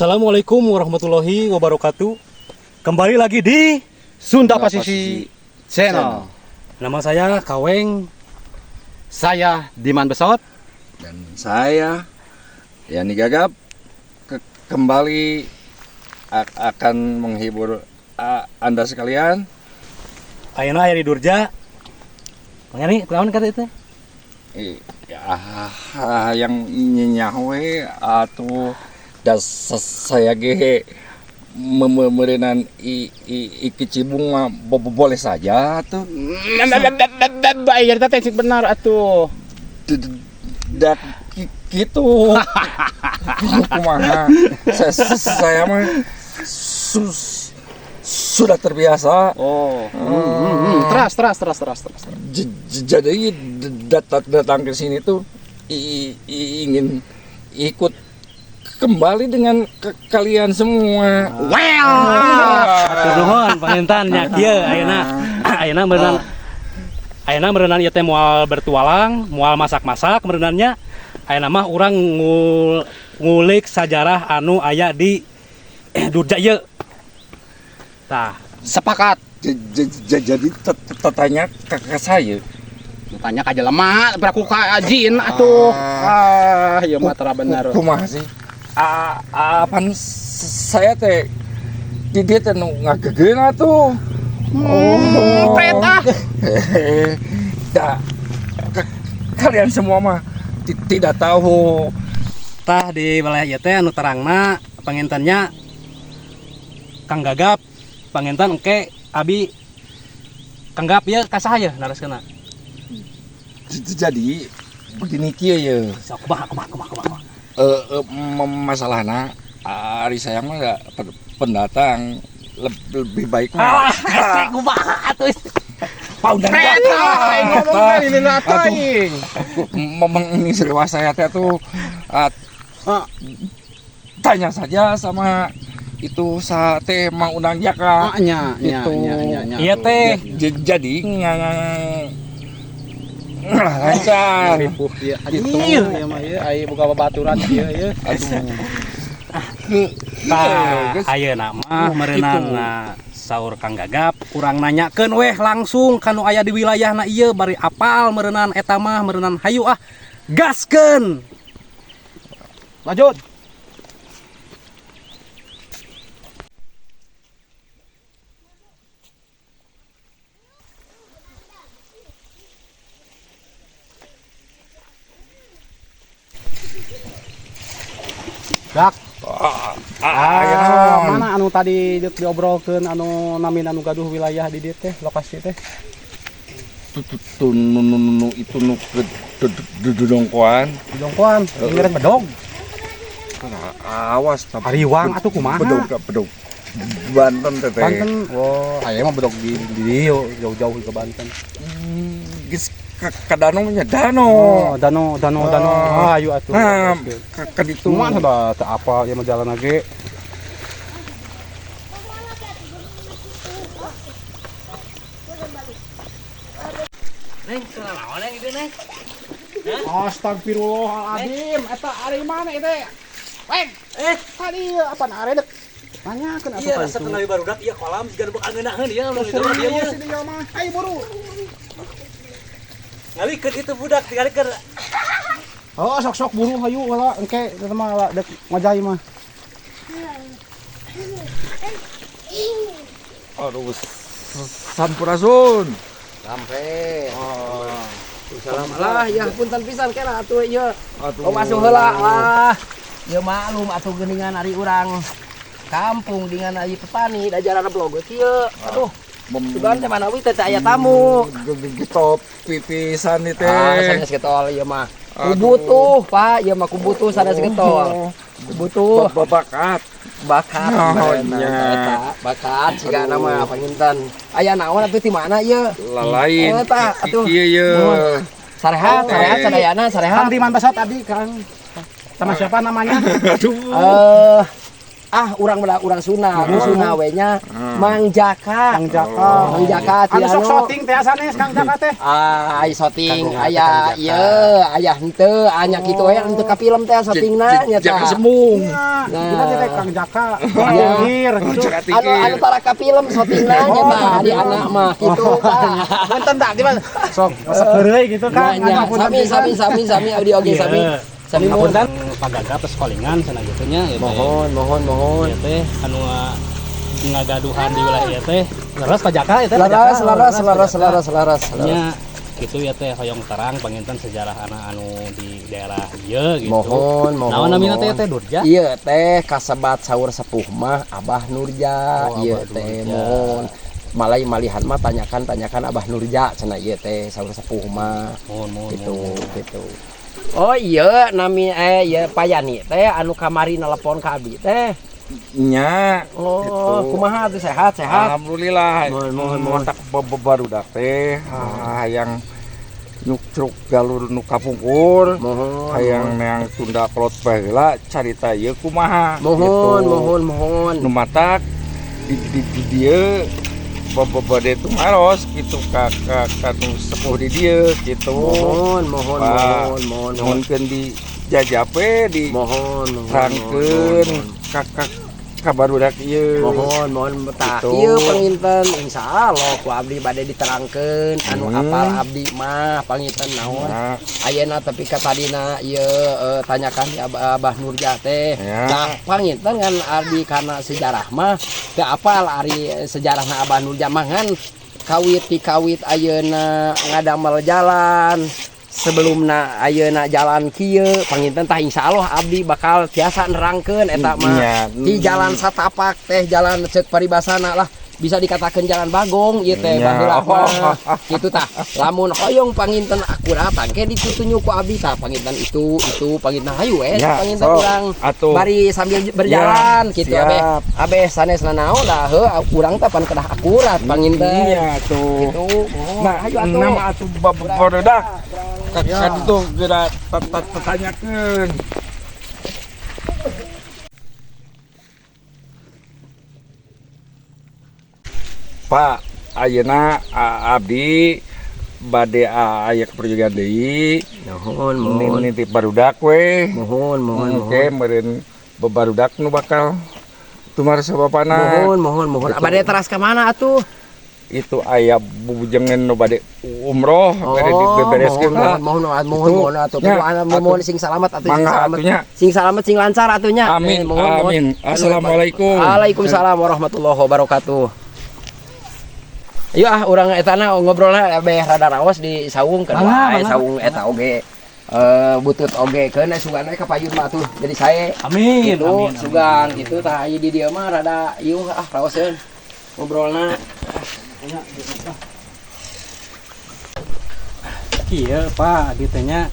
Assalamualaikum warahmatullahi wabarakatuh. Kembali lagi di Sunda Pasisi Channel. Nama saya Kaweng. Saya Diman Besot. Dan saya Yani Gagap kembali akan menghibur Anda sekalian. Ayeuna aya di Durja. Mang Yani, kunaon kata itu? Ya, yang nyaho atau das saya ge memerenan i i Kicibung mah boleh saja tuh. Bayar teh benar atuh. Da gitu. Kumaha? Saya mah sudah terbiasa. Oh. Terus terus terus terus terus. Jadi datang ke sini tuh ingin ikut kembali dengan kalian semua. Well. Hatur nuhun panginten nya kieu ayeuna. Ayeuna meureunan ayeuna meureunan ieu teh moal bertualang, moal masak-masak meureunannya. Ayeuna mah urang ngulik sajarah anu aya di Durja ieu. Tah, sepakat. Jadi tanya ke saya. Tanya ka jelema, beraku ka jin atuh. Ah, ieu mah tara bener. Kumaha sih? Apan saya teh di dia teh nu ngagegeun atuh. Oh, pret ah. Da, kalian semua mah tidak tahu. Tah di wilayah ieu teh anu terangna pangintennya Kang Gagap, panginten engke abi Kang Gap ieu ka saha yeuh naroskeunna? Jadi begini kieu ye. Sok kumaha kumaha kumaha kumaha. Masalahna ari saya mah pendatang lebih baik mah. Alah, hese kumaha atuh. Paundang ngomong ini aing. Memang ini serius saya teh tuh tanya saja sama itu sate Mang Undang Jaka. Nya nya nya. Iya teh. Jadi lancar. Ripuh ieu. Gitu. Ieu mah ieu ai boga babaturan ieu ieu. Aduh. Tah, ayeuna mah meureunana saur Kang Gagap urang nanyakeun weh langsung kanu aya di wilayahna ieu bari apal meureunan eta mah meureunan hayu ah gaskeun. Lanjut. Gak. Mana anu tadi diobrolkeun anu namin anu gaduh wilayah di dieu teh lokasi teh? Tuh nu itu nu dongkoan. Dongkoan, ngiring bedog. Awas hariwang atuh kumaha? Bedog Banten teh. Banten. Oh, aya mah bedog di dieu jauh-jauh ke Banten. Geus ke danau nya danau. Oh, danau danau danau. Ah, ayo atuh. Nah, ke ditu mah da teu apal ieu mah jalan lagi. Neng, kunaon neng ieu neng? Astagfirullahaladzim, eta ari mana ieu teh? Weng, tadi apaan ari dek? Nanyakeun atuh. Iya, resep kenali barudak ieu kolam jiga nu bakal ngeunaheun ieu nu dieu ieu mah. Ayo buru. Ngalikeun itu budak digalikeun. Oh, sok-sok buru hayu heula engke eta mah dek ngajai mah. Aduh, sampurasun. Sampai. Oh. Salam lah ya punten pisan kena atuh ieu. Aduh. Oh, asuh heula lah. Ieu maklum atuh geuningan ari urang kampung dengan ari petani da jarana blog kieu. Aduh. Sugan teh manawi teh aya tamu. Getop pipisan ieu teh. Ah, sanes getol ieu mah. Kubutuh, Pak, ieu mah kubutuh sanes getol. Kubutuh bakat. Bakat. Oh, nya. Bakat sigana mah panginten. Aya naon atuh ti mana ieu? Lalain. Eta atuh. Kieu ye. Sarehat, sarehat sadayana, sarehat. Kang Diman Besot tadi Kang. Sama siapa namanya? Aduh. Ah, urang mah urang Sunda, nu Sunda we nya Mang Jaka. Kang Jaka. Mang Jaka Anu sok anu shooting teh sanes Kang Jaka teh. Ah, ai shooting Kang aya Jaka. ieu, aya henteu, anya kitu we henteu ka film teh shootingna nya Jaka tah. semung. Nah, Nah. kita teh Kang Jaka. Iya. Tingkir gitu. Jaka Anu tingkir. anu tara ka film shootingna nya tah di anak mah kitu tah. Punten tak gimana? Sok resep heureuy gitu Kang. Nah, nya, Anu punten sami pisan. sami sami sami abdi oge sami. Sami muhun. Ngapunten pagaga tos kolingan cenah gitu nya ieu teh. Mohon mohon mohon. Ieu teh anu ngagaduhan di wilayah ieu teh. Leres Pak Jaka ieu teh Pak Laras Jaka. laras Leres, laras Pak Jaka. laras laras laras. Nya gitu ya teh hoyong terang panginten sejarah anak anu di daerah ieu gitu. Mohon mohon. Naon namina teh mohon. teh Nurja? Iya teh kasebat saur sepuh mah Abah Nurja. Oh, Iya Abah teh Nurja. mohon. Malai malihan mah tanyakan tanyakan Abah Nurja cenah ieu teh saur sepuh mah. Mohon mohon. Gitu mohon. gitu. Oh iya nami iya Payani teh anu kamari nelpon ka abdi teh. Nya. Oh, Gitu. kumaha tuh sehat sehat. Alhamdulillah. Mohon, mohon, mohon. Matak barudak teh hayang nyukcruk galur nu kapungkur. Mohon. Hayang neang Sunda kolot baheula carita ieu kumaha. Mohon gitu. mohon mohon. Nu matak di dieu bade tumaros gitu ka ka ka nu sepuh di dieu gitu. Mohon mohon Pak, mohon mohon mohon. Nuhunkeun di jajape di Mohon mohon. terangkeun ka ka ka barudak ieu. Mohon mohon tah Gitu. ieu panginten insyaallah ku abdi bade diterangkeun anu apal abdi mah panginten naon. Nah, Ayeuna tapi ka tadina ieu tanyakan di Abah Nurja teh. Ya. Nah, panginten kan abdi kana sejarah mah teu apal ari sejarahna Abah Nurja mah ngan kawit ti kawit ayeuna ngadamel jalan sebelumna ayeuna jalan kieu panginten tah insyaallah abdi bakal tiasa nerangkeun eta mah. Nya. Di jalan satapak teh jalan ceuk paribasana lah bisa dikatakan jalan bagong ieu teh Nya. baheula mah kitu tah lamun hoyong panginten akurat tangke ditutunjuk ku abdi tah panginten itu panginten hayu we Ya, panginten sok. urang Atuh. bari sambil berjalan Ya, gitu abeh siap. abeh sanes nanaon dah heuh urang teh pan kedah akurat panginten Iya tuh. gitu mohon Nah, hayu atuh nama atuh barudak. Ka ditu geura tanyakeun. Pak, ayeuna abdi bade aya keperjuangan deui. Mohon mohon Nitip barudak we. mohon mohon Oke, meureun barudak nu bakal tumaros bapana. mohon mohon mohon Gitu. bade teras ka mana atuh? Itu aya bubujengan nu bade umroh bade dibebereskeun mohon lah. mohon mohon mohon Itu. mohon atuh Nya, Mohon, atuh. mohon sing selamat atuh sing Mangga selamat atuh nya. sing selamat sing lancar atuh nya. Amin, Mohon, mohon. amin. Assalamualaikum. Waalaikumsalam warahmatullahi wabarakatuh. Ayo ah urang etana ngobrolna beh rada raos di saung kan Mangga, wae mangga. saung eta oge. Butut oge keun sugan we ka payun mah atuh jadi sae. Amin. Gitu, amin, amin. sugan gitu tah aya di dieu mah rada ieu ah raoseun ngobrolna. Kieu Pak, abdi teh nya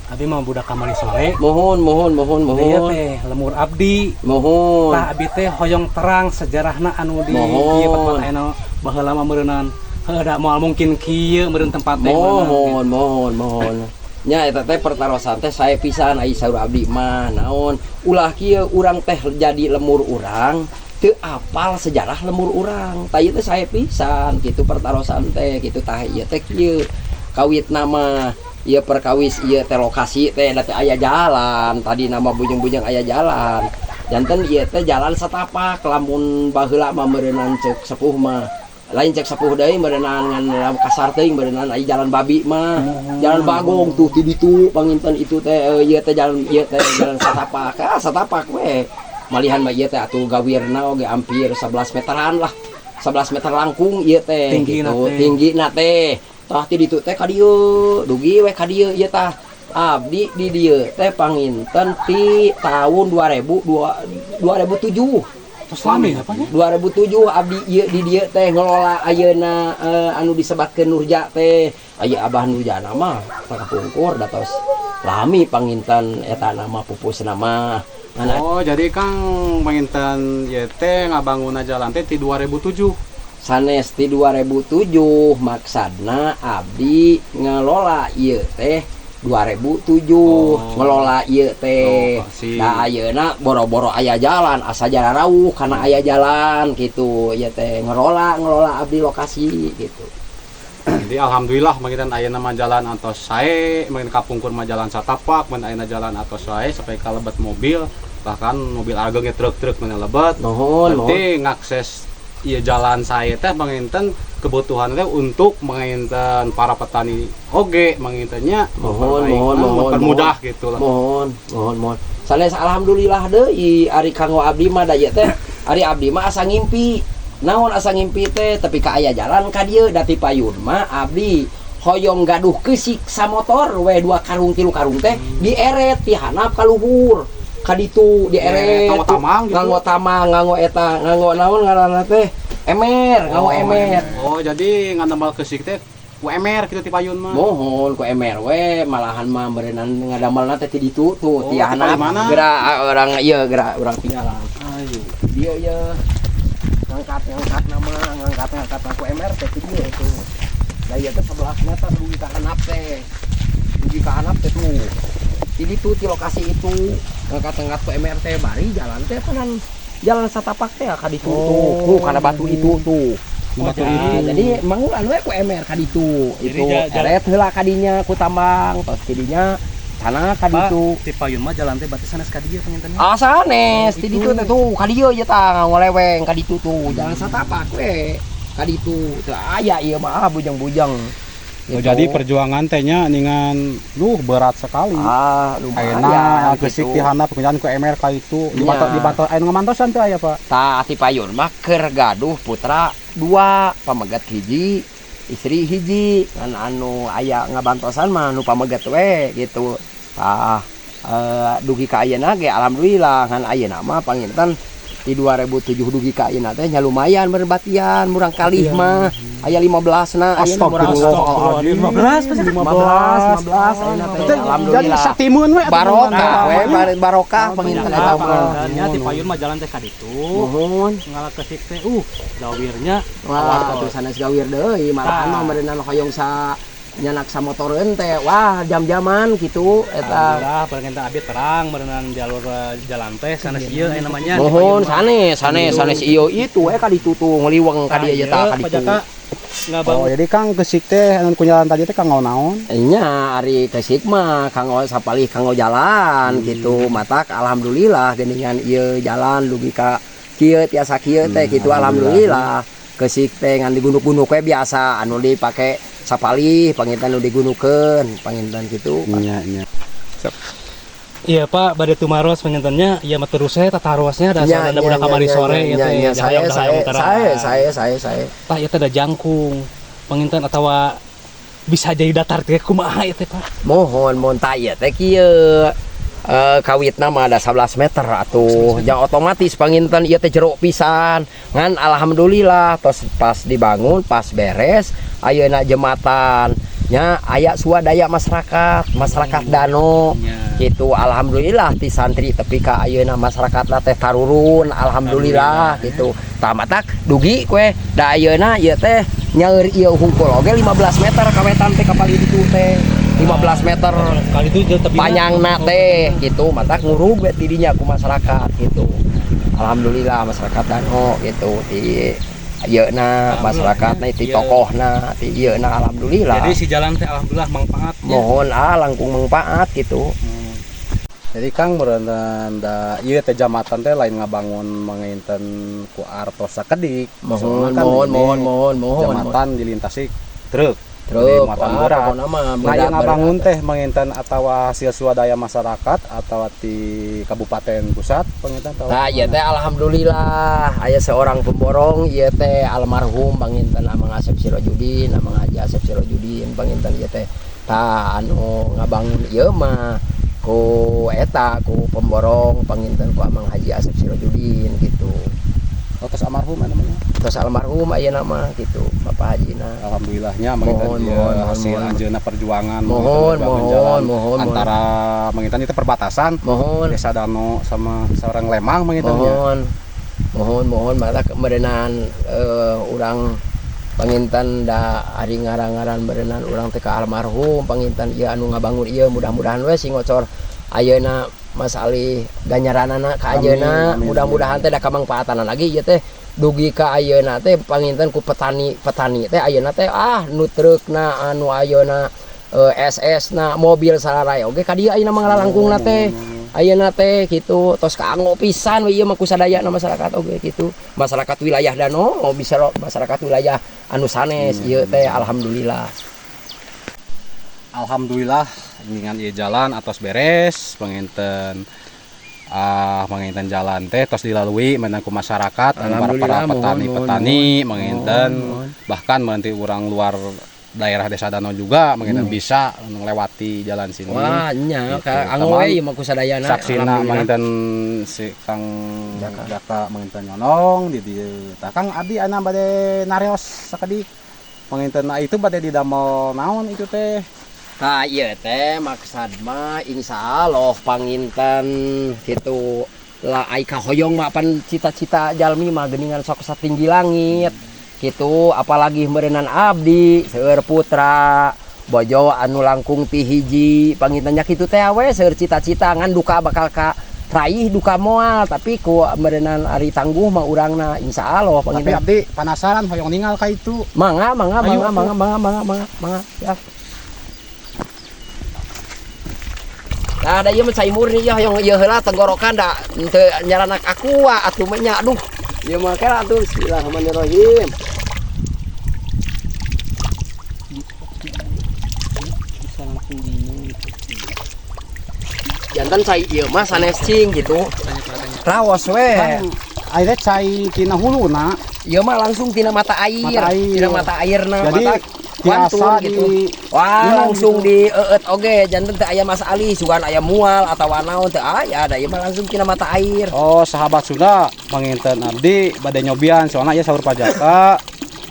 abdi mah budak kamari sore. Mohon mohon mohon Ieu mohon. teh lemur abdi. Mohon. Tah abdi teh hoyong terang sejarahna anu di Mohon. ieu tempat ayeuna baheula mah meureunnan. Heuh da moal mungkin kieu meureun tempat teh meureunnan. Mohon mohon mohon. Nya eta teh pertarosan teh sae pisan ai saur abdi mah naon ulah kieu urang teh jadi lemur urang teu apal sejarah lemur urang. Tah ieu teh sae pisan kitu pertarosan teh kitu tah ieu teh kieu kawit nama ieu perkawis ieu teh lokasi teh da teh aya jalan tadi nama bujeng-bujeng aya jalan janten ieu teh jalan satapak lamun baheula mah meureunan ceuk sepuh mah lain cek sepuh deui meureunan ngan kasar teuing meureunan aya jalan babi mah jalan bagong tuh ti ditu panginten itu teh ieu teh jalan ieu teh jalan satapak ah satapak we malihan mah ieu teh atuh gawirna oge hampir 11 meteran lah 11 meter langkung ieu teh Tinggina gitu teh. tinggina teh tah ti ditu teh ka dieu dugi we ka dieu ieu tah abdi di dieu teh panginten ti tahun 2002 2007 Tos lami apa nya? 2007 abdi ieu di dieu teh ngelola ayeuna anu disebatkeun Nurja teh aya Abah Nurjana mah kapungkur da tos lami panginten eta nama pupus nama. Nah, Oh, jadi Kang panginten ieu teh ngabangunna jalan teh ti 2007. Sanes ti 2007 maksadna abdi ngelola ieu teh 2007 ngelola ieu teh. Lokasi. Da ayeuna boro-boro aya jalan, asa jararauh karena aya jalan gitu. Ieu teh ngelola ngelola abdi lokasi gitu. Jadi alhamdulillah manggitan ayeuna mah jalan atos sae, manggitan kapungkur mah jalan satapak, mun ayeuna jalan atos sae sampai ka lebet mobil, bahkan mobil ageng ge truk-truk mana lebet. Nuhun, nuhun. Berarti ngakses ieu jalan sae teh manginten kebutuhan teh untuk manginten para petani oge mangintennya. Mohon, mohon, mohon, mempermudah mohon. Gitu lah. Mohon, mohon, mohon. Sanes alhamdulillah deui ari kanggo abdi mah, da ieu teh ari abdi mah asa ngimpi. Naon asa ngimpi teh, tapi ka aya jalan ka dieu, da ti payun mah abdi hoyong gaduh keusik samotor we, dua karung tilu karung teh dieret ti handap ka luhur. Ka ditu dieret. Nganggo tamang gitu. Nganggo tamang, nganggo eta, nganggo naon ngaranna teh? Emer, nganggo emer. Oh, jadi ngadamel keusik teh ku emer gitu ti payun mah. Mohon, ku emer we, malahan mah berenang ngadamelna teh ti ditu tuh Oh, ti ti handap. mana? Geura orang ieu, geura urang tinggalan. Ayo. Dia ya ngangkat ngangkat nama ngangkat ngangkat ku emer teh ti dieu tuh. Da ieu teh 11 meter dugi ka handap teh. Dugi ka handap teh tuh. Ti ditu ti lokasi itu ngangkat ngangkat ku emer teh, bari jalan teh panan jalan satapak teh ka ditu tuh. Tuh kana batu itu tuh. Batu Nah, itu. jadi mangulan we ku emer ka ditu. Jadi Itu eret heula ka dinya ku tambang, tos ti dinya sana ka ditu. Ti payun mah jalan teh berarti sanes ka dieu pangintennya. Ah, sanes, Oh, ti ditu itu. teh tuh ka dieu ieu tah ngoleweng ka ditu tuh, jalan satapak we. Ka ditu. Teu aya ieu mah, ah, bujang-bujang. Oh, jadi perjuangan teh nya ningan luh berat sekali. Ah, lumayan. Ayeuna keusik gitu. ti handap kemudian ku emer ka itu dibantos Nya. Dibantos aya nu ngabantosan teu aya, Pak? Tah, ti payun mah keur gaduh putra dua, pameget hiji, istri hiji, ngan anu aya ngabantosan mah nu pameget we gitu. Tah, dugi ka ayeuna ge alhamdulillah, ngan ayeuna mah panginten di 2007 dugi ka ayeuna teh nya lumayan berbatian murang kalih mah aya 15 na ayeuna murang. Astagfirullahaladzim. 15 pasti. 15 15 ayeuna teh, Jadi alhamdulillah. satimeun we atuh. Barokah we, barokah panginten eta mah. Pangintennya ti payun mah jalan teh ka ditu. Nuhun. Ngala keusik teh gawirnya. Wah, atuh sanes gawir deui, malahan mah meureunana hoyong sa nyanak samotoreun teh, wah, jam-jaman gitu eta. Alhamdulillah panginten abdi terang meureunan jalur jalan teh sanes ieu aya namanya. Mohon, sanes sanes sanes ieu itu we ka ditu tuh ngeliweng ka dieu tah ka Pak ditu. Jaka Oh, ngabangun. jadi Kang, keusik teh anu ku jalan tadi teh kanggo naon? Nya ari keusik mah kanggo sapalih kanggo jalan gitu, matak alhamdulillah geuningan ieu jalan dugi ka kieu tiasa kieu teh gitu, alhamdulillah. Keusik teh ngan digunduk-gunduk we biasa anu dipake sapalih panginten nu digunukeun panginten gitu. Nya nya. Iya Pak, bade tumaros pangintennya, ieu mah terus saya tatarosnya da Nya, da budak kamari sore ieu nya, teh. nya, saya Dahayang- saya dahayang terang. saya. Tah, ieu teh da jangkung. Panginten atawa bisa jadi datar teh kumaha ieu teh, Pak? Mohon, mohon, tah ieu teh kieu, kawitna mah ada 11 meter atuh jang otomatis panginten ieu teh jero pisan, ngan alhamdulillah tos pas dibangun, pas beres ayeuna jembatan nya aya swadaya masyarakat, masyarakat Dano gitu, alhamdulillah ti santri tepi ka ayeuna masyarakat teh tarurun, alhamdulillah gitu. Tah, matak dugi kue da ayeuna ieu teh nyaeur ieu hungkul oge 15 meter kawetan teh kapal itu teh 15 meter. Kali itu jauh tebingna. Panjangna teh gitu, matak ngurug we ti dinya ku masyarakat gitu, alhamdulillah masyarakat Dano gitu, ti ayeuna masyarakatna, ti tokohna, ti ieuna, alhamdulillah. Jadi si jalan teh alhamdulillah manfaatnya. Mohon, ah, langkung manfaat gitu. Jadi Kang, meureunan da ieu teh jambatan teh lain ngabangun manginten ku artos sakedik. Mohon. Soalna kan Mohon. ini Mohon, mohon, mohon. jambatan dilintasi truk. Truk. Jadi muatan wah, berat. Pokokna mah Nah, berat, yang ngabangun berat. Teh manginten atawa hasil swadaya masyarakat atau di kabupaten pusat panginten atau Nah, ieu teh alhamdulillah aya seorang pemborong ieu teh, almarhum panginten Amang Asep Sirojudin, Amang Haji Asep Sirojudin panginten ieu teh. Tah, anu ngabangun ieu mah ku eta, ku pemborong panginten, ku Amang Haji Asep Sirojudin gitu. Oh, tos almarhum namanya. Tos almarhum ayeuna mah gitu, Bapak Hajina. Alhamdulillahnya manginten Mohon, ieu mohon, mohon, hasil mohon. anjeunna perjuangan Mohon, manginten bangun mohon, jalan mohon, antara manginten itu perbatasan Mohon. Desa Dano sama sareng Lemang manginten nya. Mohon, mohon, mohon, malah kemerenan urang Panginten da ari ngaran-ngaran berenang urang teh ka almarhum panginten ieu anu ngabangun ieu mudah-mudahan we sing ngocor ayeuna Mas Ali ganjaranana ka ayeuna mudah-mudahan teh da kamangfaatan lagi ieu teh dugi ka ayeuna teh panginten ku petani-petani teh ayeuna teh ah nu trukna anu ayeuna SS na mobil sararaya oge ka dieu ayeuna mah ngalalangkungna teh ayeuna teh kitu tos kaanggo pisan we ieu mah ku sadayana masyarakat oge kitu masyarakat wilayah Dano bisa masyarakat wilayah anu sanes ieu teh alhamdulillah. Alhamdulillah dengan ieu jalan atos beres panginten panginten jalan teh tos dilalui menang ku masyarakat anu para petani-petani panginten bahkan nanti urang luar daerah Desa Dano juga panginten bisa melewati jalan sini. Wah nya ka anggo we ieu mah ku sadayana. Saksina panginten si Kang Jaka panginten nyonong di dieu. Tah Kang abdi ana bade nareos sakedik panginten itu bade didamel naon itu teh. Tah ieu teh maksad mah insyaallah panginten kitu lah ai kahoyong mah pan cita-cita jalmi mah geuningan sok satinggi langit kitu apalagi meureunnan abdi seueur putra bojo anu langkung ti hiji pangintennya kitu teh we seueur cita-cita ngan duka bakal ka raih duka moal tapi ku meureunnan ari tangguh mah urangna insyaallah panginten. Tapi abdi penasaran hoyong ningal ka itu. Mangga mangga mangga mangga mangga mangga mangga mangga ya. Nah, da ieu mah cai murni ieu hoyong ieu heula tenggorokan da teu nyaranak aku atuh mah nya aduh. Ieu mah kera atuh bismillahirrahmanirrahim. Bisa langsung diminum gitu. Jantan cai ieu mah sanes cing gitu. Raos we. Airnya cai tina huluna. Ieu mah langsung tina mata air. Tina mata airna. Jadi mata tiasa gitu. Wah, langsung di eueut oge janten teu aya Mas Ali sugan aya mual atawa naon teu aya da ieu mah langsung tina mata air. Oh, sahabat Sunda panginten abdi bade nyobian soalna ieu saur pajaka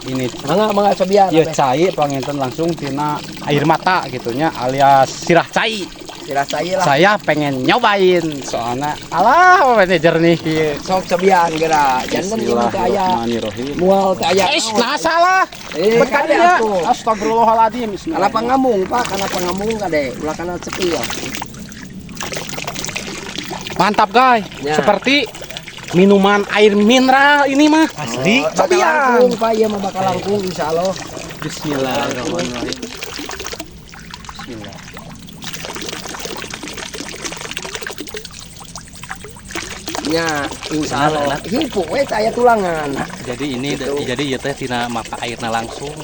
ini mangga mangga cobian ieu cai panginten langsung tina air mata gitunya alias sirah cai. Sirah cai lah. Saya pengen nyobain soalna alah jernih kieu. Sok cobian geura. Janten ieu mah teu aya mual teu aya. Eh, nah salah. Bekan ya. Astagfirullahaladzim. Kana pangamung, Pak, kana pangamung kade, ulah kana cepi ya. Mantap, guys. Ya. Seperti minuman air mineral ini mah. Asli. Oh, bakal langkung, Pak, ieu mah bakal langkung insyaallah. Bismillahirrahmanirrahim. Bismillah. Nya, insyaallah. Hipu we aya tulangan. Jadi ini gitu. Jadi ieu teh tina mata airna langsung.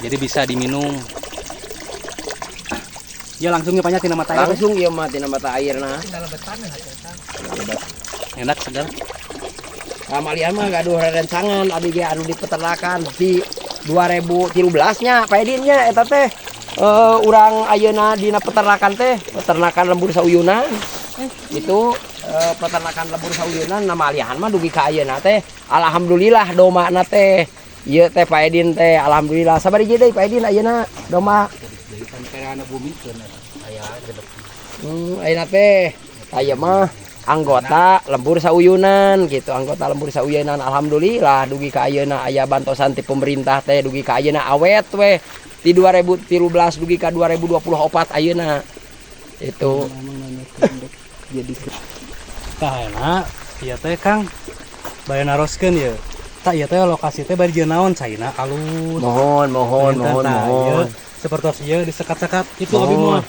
Jadi bisa diminum. Ya langsung nya tina mata air. Langsung ieu mah tina mata airna. Enak segar. Kamalian mah gaduh rerencangan abdi ge anu di peternakan di 2013 nya Pak Edin nya eta teh urang ayeuna dina peternakan teh, peternakan lembur sauyunan. Itu peternakan lembur sauyunan nama alihan mah dugi ka ayeuna teh alhamdulillah domana teh ieu teh Pak Edin teh alhamdulillah sabar hiji deui Pak Edin ayeuna doma ayeuna teh aya mah anggota lembur sauyunan gitu anggota lembur sauyunan alhamdulillah dugi ka ayeuna aya bantosan ti pemerintah teh dugi ka ayeuna awet we ti 2013 dugi ka 2024 ayeuna itu jadi tah enak ieu teh Kang bade naroskeun ieu tah ieu teh lokasi teh bari jeung naon caina alus mohon mohon mohon mohon sapertos ieu disekat-sekat itu abi mah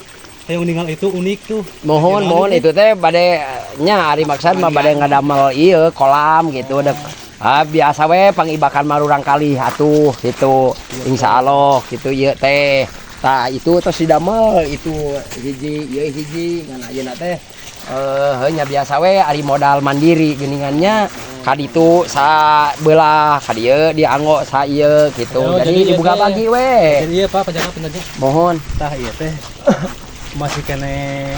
hayang ninggal itu unik tuh mohon mohon itu teh bade nya ari maksad mah bade ngadamel ieu kolam gitu dek ah biasa we pangibakan marurang kali atuh gitu insyaallah gitu ieu teh tah itu tos didamel itu hiji ieu hiji ngan ayeuna teh nya biasa we ari modal mandiri geuningannya ka ditu sabelah ka dieu dianggo sa ieu gitu. Oh, jadi dibuka pagi we. Jadi ieu Pak pajaga pindah. Mohon tah ieu teh masih kene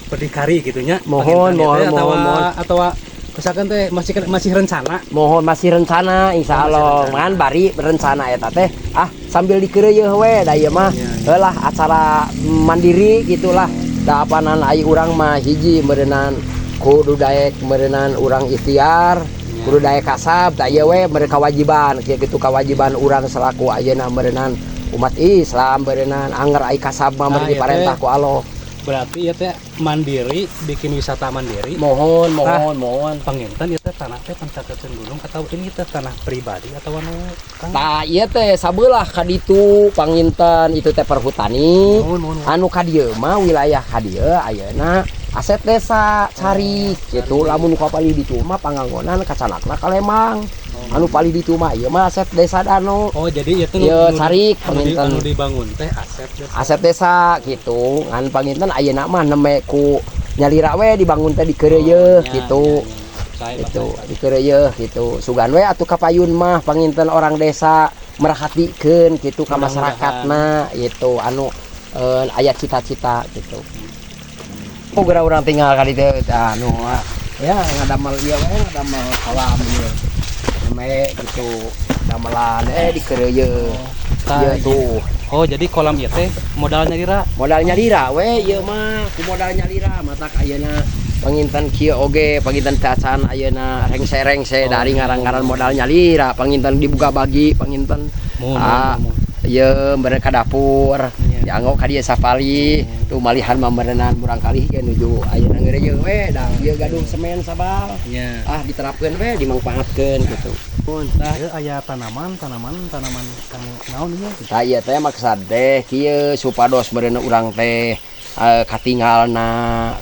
berdikari gitu nya. Mohon mohon mohon atawa misalkan teh masih rencana. Mohon masih rencana insyaallah ngan bari rencana eta teh ah sambil dikeureuyeun we da ieu mah heulah acara mandiri gitulah. Da apanan ai urang mah hiji meureunnan kudu daek meureunnan urang ikhtiar Kudu daek kasab tah ieu we mere kewajiban kieu kitu kewajiban urang selaku ayeuna meureunnan umat Islam meureunnan anger ai kasab mah Nah, mere ieu teh diparentah ku Allah. Berarti ieu teh mandiri, bikin wisata mandiri. Mohon mohon mohon. Panginten ieu teh tanah teh pancakeun gunung atau ini teh tanah pribadi atau anu Kang? Tah ieu teh sabelah ka ditu panginten itu teh perhutani. Mohon mohon. Anu ka dieu mah wilayah ka dieu ayeuna aset desa Carik gitu. Lamun ka palih ditu mah panganggonan kacanakna ka Lembang. Anu palih ditu mah ieu mah aset desa Dano. Oh, jadi ieu teh Ieu Carik panginten. Anu dibangun teh aset desa. Aset desa gitu. Ngan panginten ayeuna mah neme ku nyalira we dibangun teh dikeureuyeun Ya, gitu. ya, ya. Saya, Gitu, Pak. dikeureuyeun gitu. Sugan we atuh kapayun mah panginten orang desa merhatikeun gitu ka masyarakatna gitu anu aya cita-cita gitu. Oh, geura urang tinggal ka ditu anu ya ngadamel ieu we ngadamel kolam ieu. Neme gitu damelan dikeureuyeun. Tah, Ieu tuh. Oh, jadi kolam ieu teh modalnya nyalira. Modal nyalira we ieu mah, ku modal nyalira matak ayeuna panginten kieu oge panginten cacan ayeuna rengse-rengse dari ngarang-ngaran modal nyalira panginten dibuka bagi panginten Mohon, ah mohon, mohon. ieu meureun ka dapur Iya. dianggo ka dieu sapali tuh malihan mah meureunnan murangkalih ge nuju ayeuna ngeureuyeuh we da ieu gaduh semen sabal Nya. ah diterapkeun we dimangfaatkeun gitu. Tah, ieu aya tanaman, tanaman, tanaman kanggo naon ieu? Tah ieu teh maksad teh kieu supados meureun urang teh katinggalna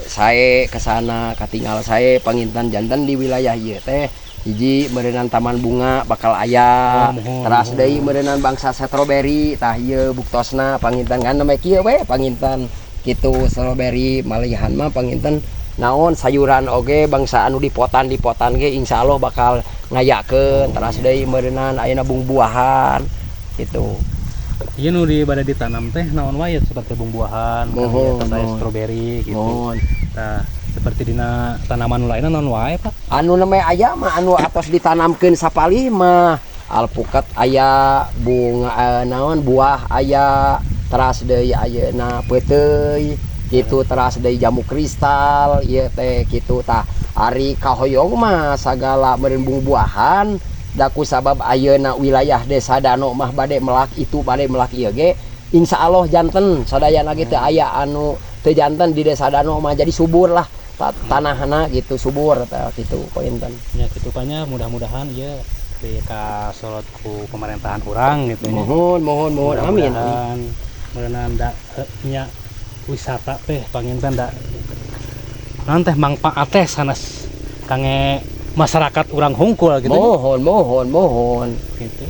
sae kesana katinggal sae panginten janten di wilayah ieu teh hiji meureunan taman bunga bakal aya. Oh, mohon, teras mohon. Deui meureunan bangsa stroberi tah ieu buktosna panginten kan nembe kieu we panginten kitu stroberi malihan mah panginten naon sayuran oge bangsa anu dipotan-dipotan ge insyaallah bakal ngayakeun teras deui meureunan ayeuna bungbuahan gitu. Ieu nu di bade ditanam teh naon wae seperti bumbuahan, kan Mohon, ieu teh mohon. stroberi gitu. Mohon. Tah, seperti dina tanaman nu lainna naon wae, Pak? Anu namanya aya mah anu atos ditanamkeun sapalih mah alpukat aya bunga naon buah aya teras deui ayeuna peuteuy gitu teras deui jamu kristal ieu teh kitu tah ari kahoyong mah sagala meureun buah-buahan da ku sabab ayeuna wilayah desa Dano mah bade melak itu bade melak ieu ge insyaallah janten sadayana ge teu aya anu teu janten di desa Dano mah jadi subur lah tanahna gitu subur tah gitu panginten. Ya kitu nya mudah-mudahan ieu di kasorot ku pemerintahan urang gitu nya. Mohon mohon mohon amin. Mudah-mudahan meureunnan da nya wisata teh panginten da naon teh mangpaat teh sanes kangge masyarakat urang hungkul gitu. Mohon mohon mohon. Gitu.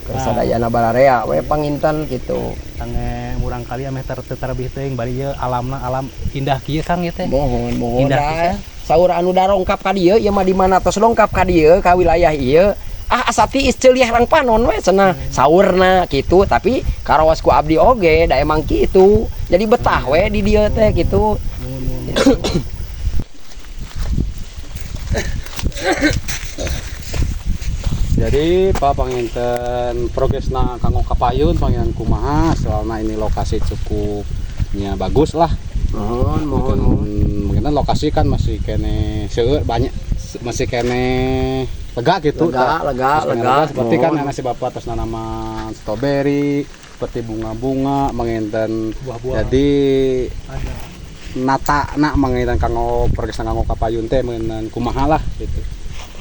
Sadayana bararea we panginten gitu. Kangge murang kali ameh teu tarbih teuing bari ieu alamna alam indah kieu Kang ieu teh. Mohon mohon. Indah Da, pisan. saur anu darongkap ka dieu ieu mah di mana tos dongkap ka dieu ka wilayah ieu ah asa tiis ceuliah rang panon we cenah saurna kitu tapi karaos ku abdi oge da emang kitu jadi betah we di dieu teh kitu. Jadi Pak panginten progresna kanggo kapayun panginten kumaha soalna ini lokasi cukupnya bagus lah. Mohon mohon mohon. Mungkin lokasi kan masih kene seueur banyak masih kene lega gitu. Lega, lega, Terus kene lega. Seperti kan Mohon. masih bapak terus nanaman stroberi seperti bunga-bunga menginten Buah-buah. Jadi Ada. nata nak menginten kanggo progresna kanggo kapayun teh menginten kumaha lah gitu.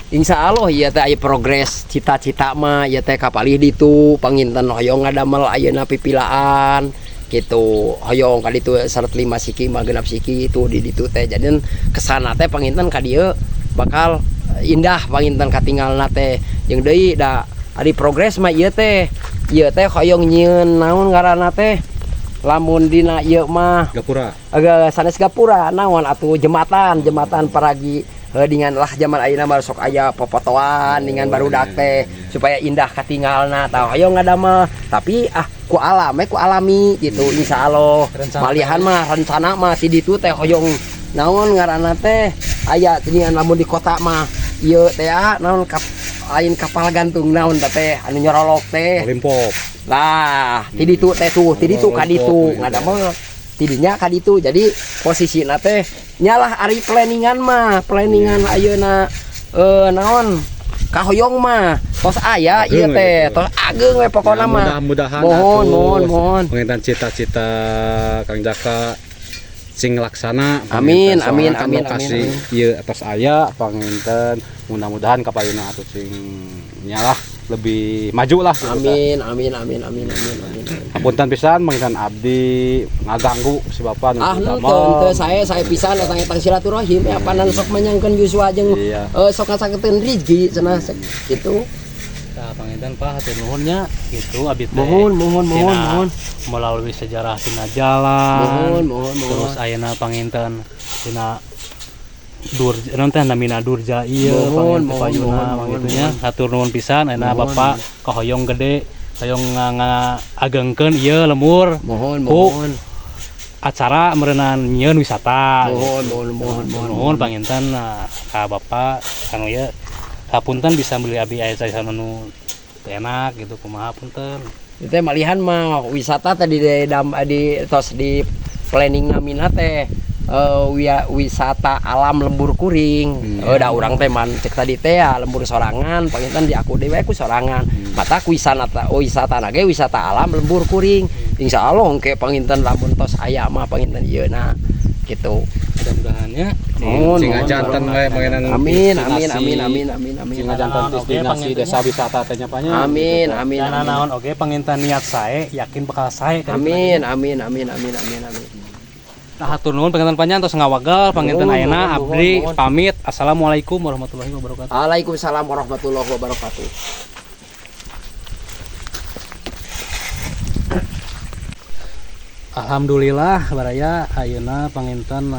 Insya Allah ieu teh aya progres cita-cita mah ieu teh kapalih ditu panginten hoyong ngadamel ayeuna pipilaan gitu hoyong ka ditu 105 siki mah genap siki itu di ditu teh jadi kesana teh panginten ka dieu bakal indah panginten katinggalna teh jeung deui da ari progres mah ieu teh hoyong nyieun naon ngaranna teh lamun dina ieu mah Gapura. Agak sanes gapura naon atuh jembatan jembatan paragi dengan lah zaman ayeuna mah sok aya popotoan dengan barudak teh supaya indah katinggalna tah hoyong ngadamel tapi ah ku alam we ku alami gitu insyaallah malihan mah rencana mah si ditu teh hoyong naon ngaranna teh aya dengan lamun di kota mah ieu teh ah naon lain kapal gantung naon teh anu nyorolok teh Olimpop lah ti ditu teh tuh ti ditu ka ditu ngadamel tidinya ka ditu jadi posisina teh nyalah ari planningan mah planningan ayeuna naon Kahoyong mah tos aya ieu Ageng we teh, gitu. Tos ageng we pokona Ya, mah. Mudah-mudahan Mohon, atuh mohon, mohon. Panginten cita-cita Kang Jaka sing laksana. Amin, Panginten amin, soalna kan amin, lokasi amin, ieu atos aya, panginten mudah-mudahan kapayuna atuh sing nyalah lebih maju lah gitu. Amin, amin, amin, amin, amin, amin. Hapunten pisan panginten abdi ngaganggu si bapak nu Ah, damel. henteu, henteu, saya pisan etang-etang silaturahim ya panan sok menyangkeun yuswa jeung Iya. sok ngasakeun rezeki cenah gitu. Tah, panginten, Pak, hatur nuhun nya gitu abi teh. Mohon, mohon, mohon, Tina mohon. Melalui sejarah tina jalan. Mohon, mohon, mohon. Terus ayeuna panginten tina dur naon teh namina durja ieu Mohon, panginten mohon, payuna mohon, pangitunya mohon. Hatur nuhun pisan ayeuna Mohon. Bapak kahoyong gede, hoyong ngagengkeun ieu lembur Mohon, ku mohon. acara meureunan nyieun wisata. Mohon, mohon, mohon, mohon. Nuhun panginten, nah, ka Bapak anu ieu hapunten bisa beli abi aya saya nu teu enak gitu kumaha, punten. Itu teh malihan mah wisata tadi di dam di tos di planning namina teh wisata alam lembur kuring. Da urang teh man cek tadi teh ya, lembur sorangan panginten di aku dewe ku sorangan. Mata ku wisata wisata ge wisata alam lembur kuring. Insyaallah engke panginten lamun tos aya mah panginten ieu na gitu. Mudah-mudahannya. Mohon, Sing mohon, janten mohon. we mengenai Amin, amin, amin, amin, amin, amin. Sing janten Oke, destinasi pangintennya. Desa wisata teh nya, Pak, nya. Amin, Gitu. amin, Dan amin. naon oge panginten niat sae yakin bakal sae ka ditu. Amin, amin, amin, amin, amin, amin. Nah, hatur nuhun panginten panjang tos ngawagel panginten Nuhun, ayeuna nuhun, abdi nuhun. Pamit. Assalamualaikum warahmatullahi wabarakatuh. Waalaikumsalam warahmatullahi wabarakatuh. Alhamdulillah, baraya, ayeuna panginten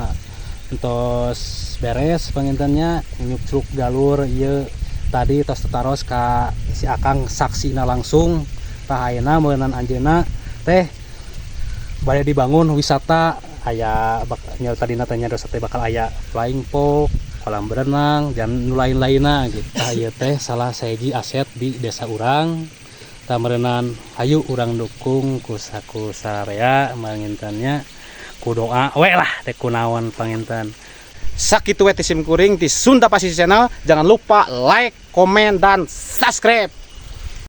entos beres pangintennya nyucruk galur ieu tadi tos tetaros ka si Akang saksina langsung. Tah, ayeuna meunang anjeunna teh bade dibangun wisata aya bak, nya tadi teh nya teh bakal aya flying fox, kolam berenang, dan nu lain-lainna gitu. Tah, ieu teh salah sahiji aset di desa urang. Tah, meureunan hayu urang dukung ku saku sarea mangintennya ku doa we lah teh kunaon panginten. Sakitu we ti sim kuring di Sunda Pasisi Channel. Jangan lupa like, komen, dan subscribe.